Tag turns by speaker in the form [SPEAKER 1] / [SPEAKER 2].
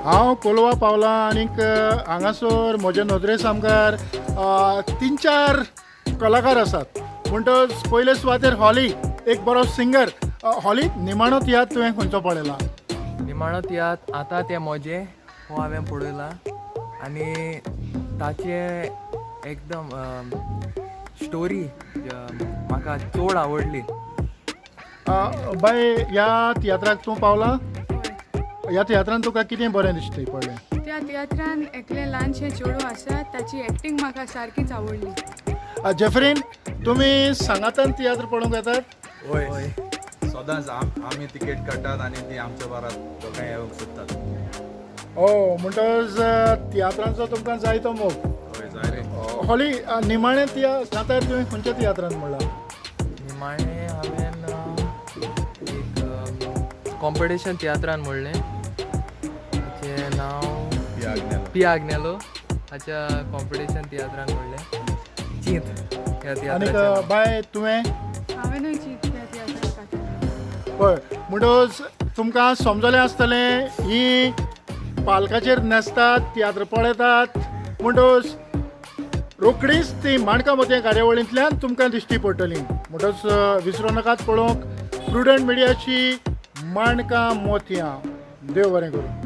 [SPEAKER 1] हांव कोलवा पावलां आनीक हांगासर म्हज्या नदरे सामकार तीन चार कलाकार आसात. म्हणटच पयले सुवातेर हॉली, एक बरो सिंगर. हॉली, निमाणो तियात्र तुवें खंयचो पळयला?
[SPEAKER 2] निमाणो तियात्र आतां ते मोजे हो हांवें पळयला आनी ताचे एकदम स्टोरी म्हाका चड आवडली.
[SPEAKER 1] बाय, ह्या तियात्राक तूं पावला? ह्या तियात्रान तुका कितें बरें दिश्टी पडलें?
[SPEAKER 3] त्या तियात्रान एकलें ल्हानशें चेडूं आसा, ताची एक्टींग म्हाका सारकीच आवडली.
[SPEAKER 1] जेफरीन, तुमी सांगातान तियात्र पळोवंक येतात?
[SPEAKER 4] हय, सदांच आमी तिकेट काडटात आनी ती आमच्या बारात दोगांय येवंक सोदतात.
[SPEAKER 1] ओ, म्हणटच तियात्रांचो तुमकां जायतो मोग.
[SPEAKER 4] हय, जाय रे.
[SPEAKER 1] हॉली, निमाणें तिया कांतार तुवें खंयच्या तियात्रान म्हणलां?
[SPEAKER 2] निमाणें हांवें एक कॉम्पिटिशन तियात्रान म्हणलें, ताचें नांव पी आग्नेलो हाच्या कॉम्पिटिशन तियात्रान म्हणलें, चींत ह्या
[SPEAKER 1] आनीक
[SPEAKER 2] तियात्राचें नांव.
[SPEAKER 1] बाय, तुवें?
[SPEAKER 3] हांवेंनूय चिंत त्या तियात्रान कांतार.
[SPEAKER 1] पळय, म्हणटच तुमकां समजलें आसतलें, ही पालकाचेर न्हेसतात, तियात्र पळयतात, म्हणटच रोखडीच ती माणकां मोतयां कार्यावळींतल्यान तुमकां दिश्टी पडटली. म्हणटच विसरूं नाकात पळोवंक प्रुडंट मिडियाची माणकां मोतयां. देव बरें करूं.